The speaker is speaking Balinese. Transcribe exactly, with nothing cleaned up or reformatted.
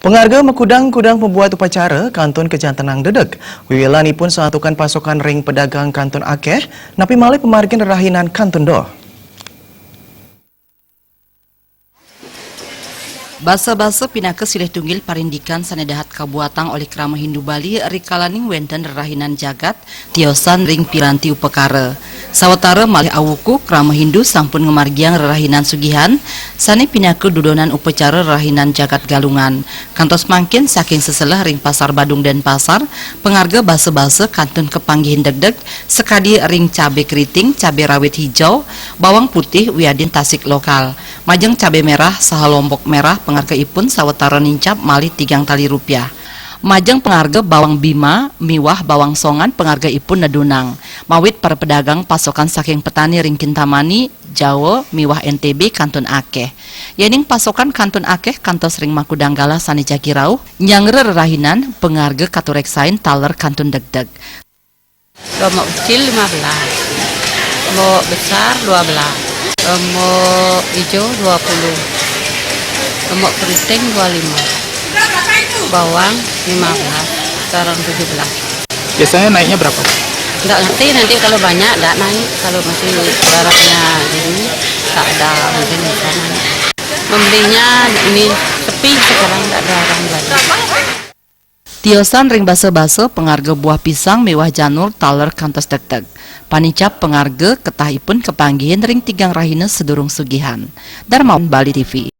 Pangarga makudang-kudang pembuat upacara kantun kajantenang dedeg. Wiwilanipun saantukan pasokan ring pedagang kantun akeh, napi malih pamargin rerahinan kantun doh. Basa-basa pinaka silih tunggil parindikan sane dahat kabuatang olih krama Hindu Bali rikalaning wenten rerahinan jagat tiosan ring piranti upakara. Sawatara malih awuku, krama Hindu sampun ngamargiang rerahinan sugihan, sane pinaka dudonan upacara rerahinan jagat Galungan. Kantos mangkin saking seseleh ring Pasar Badung Denpasar, pangarga basa-basa kantun kapanggihin degdeg, sakadi ring cabe keriting, cabe rawit hijau, bawang putih, wiadin tasik lokal. Majeng cabe merah saha lombok merah pangargaipun sawatara nincap malih tigang tali rupiah. Majeng pangarga bawang bima miwah bawang songan pangargaipun nedunang. Mawit para pedagang pasokan saking petani ring Kintamani, Jawa, miwah N T B kantun akeh. Yening pasokan kantun akeh kantos ring makudang galah sane jagi rauh, nyanggra rerahinan, pangarga katureksain taler kantun degdeg. Lombok kecil lima belas, lombok besar dua belas, lombok hijau dua puluh, lombok keriting dua puluh lima, bawang lima belas, sekarang tujuh belas. Biasanya naiknya berapa, Bu? Nggak ngerti, nanti kalau banyak nggak naik, kalau masih barangnya ini nggak ada, mungkin bisa naik. Membelinya ini sepi sekarang, nggak ada orang belanja. Tiosan ring basa-basa pangarga buah pisang miwah janur taler kantos degdeg. Panincap pangarga ketahipun kapanggihin ring tigang rahina sadurung sugihan. Darmawan, Bali T V.